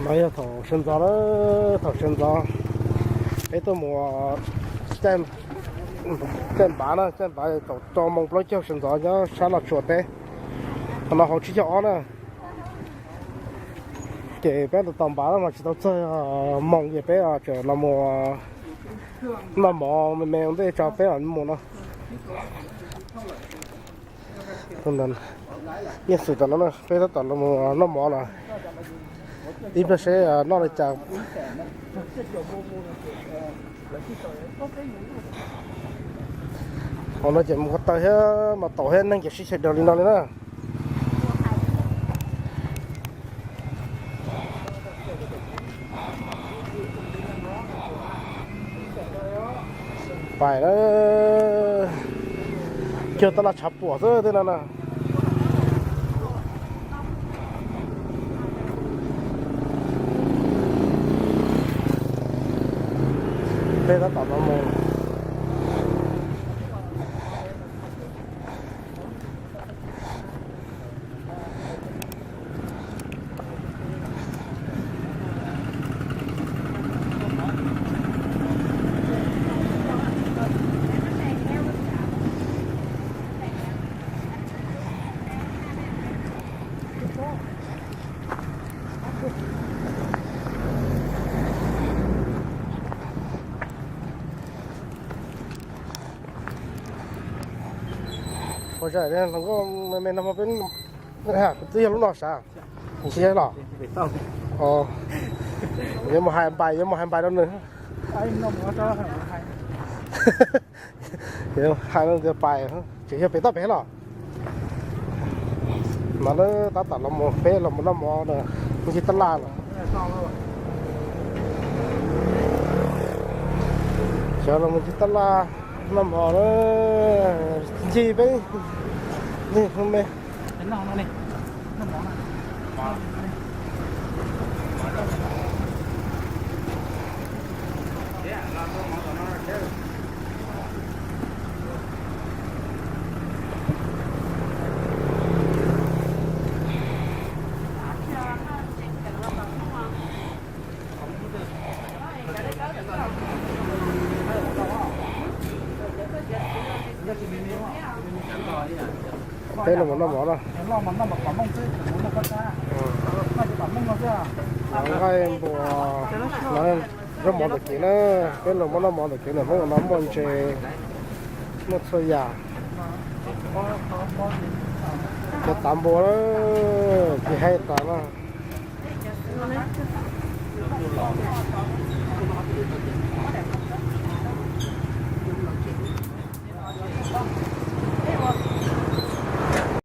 No yog thaum sawv ntxov na, thaum sawv ntxov peb tuaj mus caij npav na, caij npav thaum rau moos plaub caug sawv ntxov nyob sab Los Tsuas teb. Qhov no hauv tsib caug ob na. Ces peb tos npav mas tsis tau txog moos ces peb tseem los mus noj mov me me ua ntej tso peb mam mus no. Nyiaj xwm tam no peb tab tom los noj mov no, ib pliag seb noj li cas. Hauv no ces mus ko taw thiab mas taum thiab neeg ces sib xyaw daws li no li na. Pais na, cuag tab laj tshav puam xwb tej no na. Peb tab tom los mus. Ua cas hluas nkauj me me no peb, twb yog lub no sav, tsis yog los? Yuav mus hais npais, yuav mus hais npais rau nws. Hais tias pais, tseem yog pem toj pem los. Mas lawv tab tom los mus, peb los mus noj mov, ncig tab laj no. Xyov los mus ncig tab laj noj mov na, ncig peb, ncig me. Peb los mus noj mov no. Nqaij npua, zaub mov ntawm kev na, peb los muab noj mov ntawm kev na, Hmoob no muaj ntses, muaj txhua yam. Cov tav npua na, tsis haib tas na.